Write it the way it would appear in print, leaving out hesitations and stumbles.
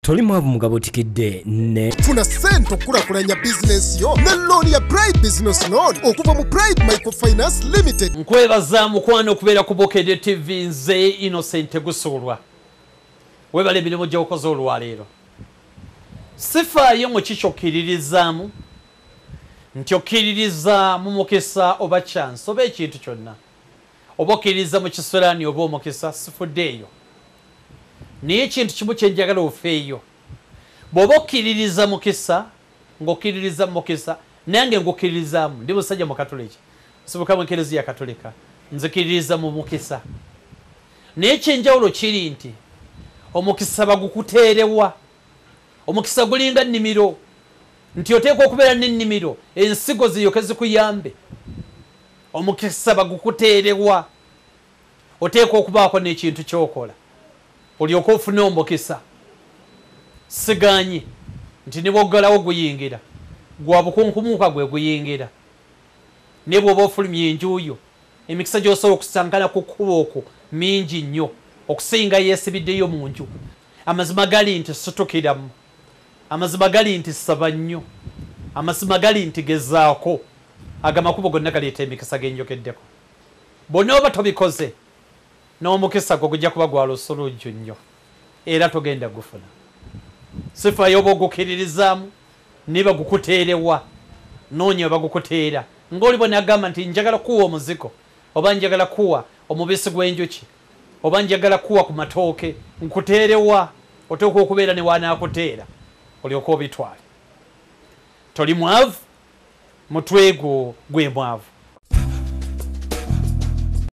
Toli mwavu mugabo otikidde ne Funa ssente okukulaakulanya bizinensi yo ne looni ya Pride Business Loan okuva mu Pride Microfinance Limited. Nkwebaza mukwano okubeera ku Bukedde TV. Nze Innocent Gusuulwa, webala emirimu gy'okoze olwaleero. Sifaayo mu ki kyokkiririzaamu, nti okkiririza mu mukisa oba chance oba ekintu kyonna, oba okkiririza mu kisulaani oba omukisa, sifuddeeyo. Naye ekintu kimu kyenjagala ofeeyo, bw'oba okkiririza mukisa, ng'okkiririza mu mukisa, nange ngukkiririzaamu. Ndi musajja Mukatoliki, nsibuka mu Ekereziya Katolika, nzikiririza mu mukisa. Naye ekyenjawulo kiri nti omukisa bagukuteerewa. Omukisa gulinga nnimiro, nti oteekwa okubeera n'ennimiro, ensigo ziyoke zikuyambe. Omukisa bagukuteerewa, oteekwa okubaako n'ekintu ky'okola olyoke ofune omukisa. Siganye nti ne bw'oggalawo guyingira, gwa bukunkumuka gwe guyingira, naye bw'oba ofulumya enju yo, emikisa gy'osobola okusankana ku kkubo okwo mingi nnyo okusinga yeesibiddeyo mu nju. Amazima gali nti situkiramu, amazima gali nti saba nnyo, amazima gali nti gezaako. Ago amakubo gonna galeeta emikisa genjogeddeko. Bw'onooba oba tobikoze, n'omukisa gwo gujja kuba gwa lusulujju nnyo era togenda gufuna. Sifaayo oba ogukkiririzaamu, niba gukuteerewa, noonya bagukuteera. Ng'oli bwe nagamba nti njagala kuwa omuzigo, oba njagala kuwa omubisi gw'enjuki, oba njagala kuwa ku matooke, nkuteerewa? Oteekwa okubeera ne wanaakuteera olyoke obitwale. Toli mwavu, mutwe gwo gwe mwavu.